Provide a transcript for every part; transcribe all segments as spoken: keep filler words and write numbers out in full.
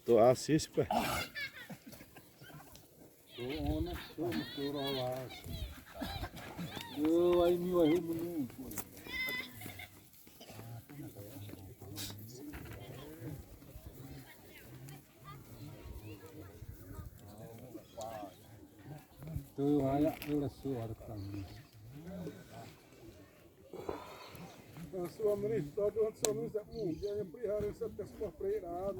Tô assiste, pé. Tô ona, tô, tô lá. Tô aí, meu, aí, menino. Tô aí, eu sou a hora que tá. Sua ministra, durante sua ministra, mundial, e prihara, essa pessoa freira.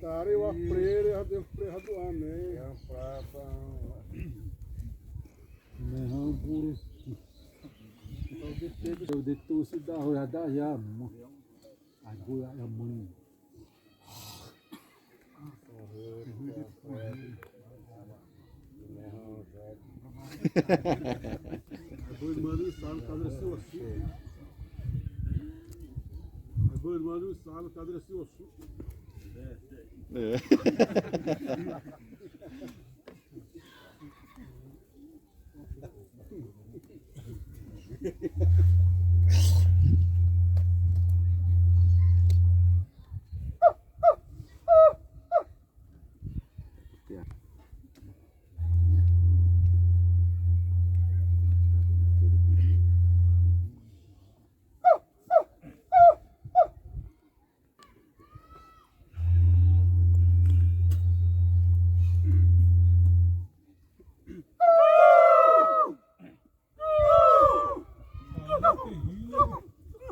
Tari wa prere, hade prere hadu ane. Me hã buru. Eu de tudo se dá, eu da ya, mo. Ai, buru ya, mo. Ai, buru, mano, sabe, cadê seu assunto? Ai, buru, mano, sabe, cadê seu assunto? É.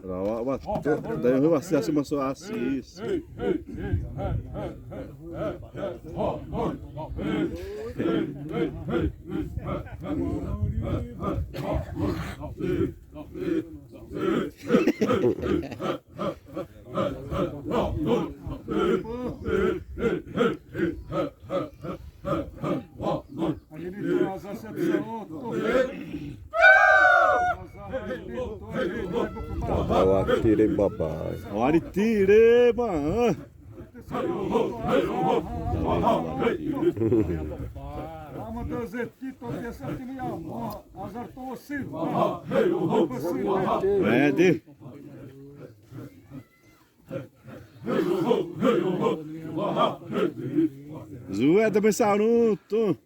Rawa, wa, tô, daí eu vou assistir, assistir, assistir. Awa tire baba. Awa tire ba. Mede. Zué da mensaruto.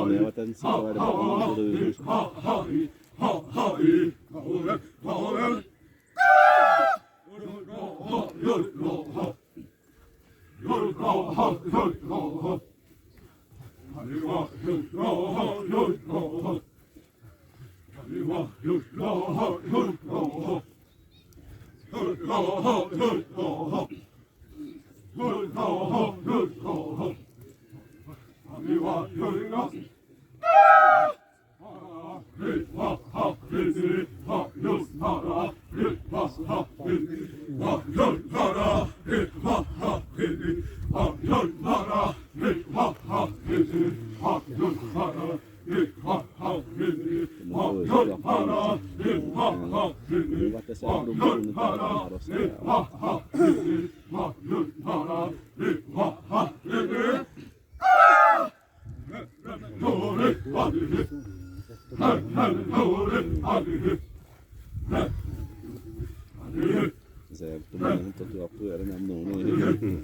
Ãne wa tane siptawaliptete. Zé, tô mandando, tô aqui, era na mão, né?